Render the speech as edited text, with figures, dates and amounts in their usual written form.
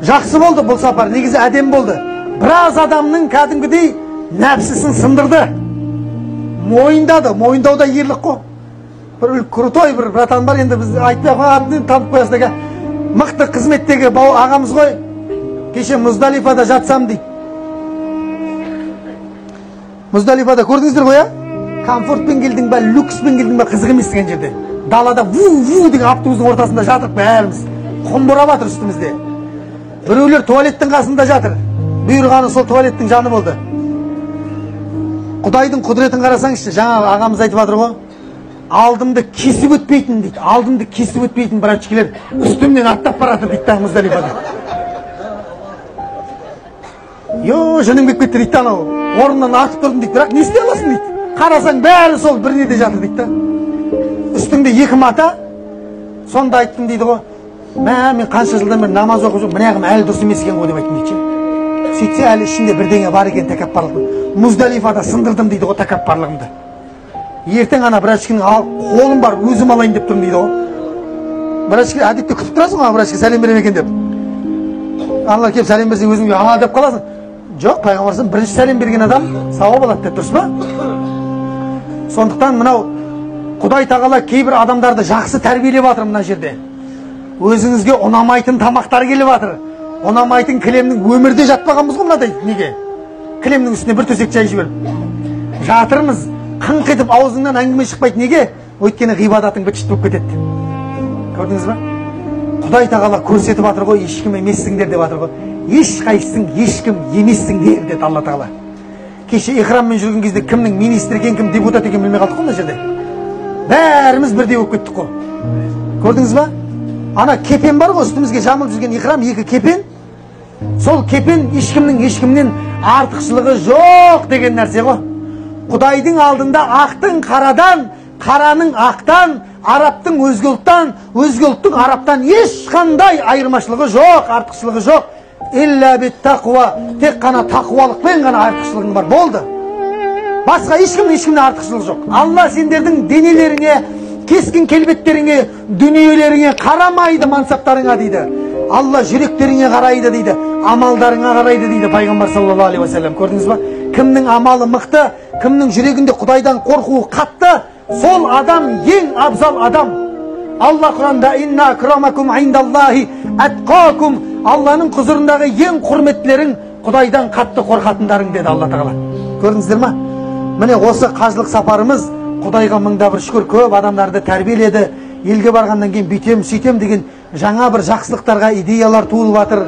Жақсы болды бұл сапар, негізі әдем болды. Біраз адамның кәдімгідей нәпсісін сындырды. Мойындады, мойындауда ерлік қой. Бір крутой бір братан бар, енді біз айтпай ақ атын танып қоясың. Мықты қызметтегі ағамыз ғой. Кеше Муздалифада жатсам дейді. Муздалифада көрдіңіздер ғой, а? Комфортпен келдің ба, люкспен келдің ба, қызық емес деген жерде. Далада ву-ву деген автобустың ортасында жатырық бәріміз. Құм борап жатыр үстімізде. Біреулер туалеттің қасында жатыр. Бұйырғаны сол туалеттің жаны болды. Құдайдың құдіретін қарасаңызшы, жаңа ағамыз айтып жатыр ғой. Алдымды кесіп өтпейтін дейді. Алдымды кесіп өтпейтін братчикелер үстімнен аттап баратыр дейді да Муздалифада. Йо, жының беп кетті дейді анау. Орнынан атып тұрдым дейді, бірақ не істей аласың дейді. Қарасаң бәрі сол бір неде жатыр дейді да. Үстіңде екі мата. Сонда айттым дейді ғой. Мә, мен қанша жылдан бері намаз оқып жүрмін, мынағым әлі дұрыс емес екен ғой деп айттым дейді. Сөйтсе әлі ішінде бірдеңе бар екен тәкаппарлық. Муздалифада сындырдым дейді ғой тәкаппарлығымды. Ертең ана братчикінің қолым бар, өзім алайын деп тұрмын дейді ғой. Братчик әдетте күтіп тұрасың ғой, братчик сәлем берем екен деп. Аналар келіп сәлем берсе өзің ана деп қаласың. Жоқ, пайғамбар бірінші сәлем берген адам сауап алады деп, дұрыс па? Сондықтан мынау Құдай тағала кейбір адамдарды жақсы тәрбиелеп жатыр мына жерде. Өзіңізге ұнамайтын тамақтар келіп жатыр. Ұнамайтын кілемнің өмірде жатпағанбыз ғой мынадай неге? Кілемнің үстіне бір төсек жай жіберіп жатырмыз. Қыңқ етіп аузыңнан әңгіме шықпайды. Неге? Өйткені ғибадатың быт-шыт болып кетеді. Көрдіңіз ба? Құдай тағала көрсетіп жатыр ғой, ешкім емессіңдер деп жатыр ғой. Ешқайсың ешкім емессіңдер деді Алла тағала. Кеше ихраммен жүрген кезде кімнің министр екен, кім депутат екенін білмей қалдық қой мына жерде. Бәріміз бірдей болып кеттік қой. Көрдіңіз ба? Ана кепен бар ғой, үстімізге жамылып жүрген ихрам, екі кепен. Сол кепен ешкімнің ешкімнен артықшылығы жоқ деген нәрсе ғой. Құдайдың алдында ақтың қарадан, қараның ақтан, арабтың өзге ұлттан, өзге ұлттың арабтан ешқандай айырмашылығы жоқ, артықшылығы жоқ. Илля бит-тақуа, тек қана тақуалықпен ғана артықшылығың бар, болды. Басқа ешкімнің ешкімнен артықшылығы жоқ. Алла сендердің денелеріңе, кесkin келбеттеріңе, дүниелеріңе қарамайды, мансаптарыңа дейді. Алла жүректеріңе қарайды дейді, амалдарыңа қарайды дейді пайғамбар саллаллаху алейхи уассалам. Көрдіңіз ба? Кімнің амалы мықты, кімнің жүрегінде Құдайдан қорқуы қатты, сол адам ең абзал адам. Алла Құранда инна акрамакум индаллахи атқакум, Алланың құзырындағы ең құрметтілерің Құдайдан қатты қорқатындарың деді Алла тағала. Көрдіңіздер ма? Міне осы қажылық сапарымыз Құдайға мыңда бір шүкір, көп адамдарды тәрбиеледі. Елге барғаннан кейін бүйтем, сөйтем деген жаңа бір жақсылықтарға идеялар туылып жатыр.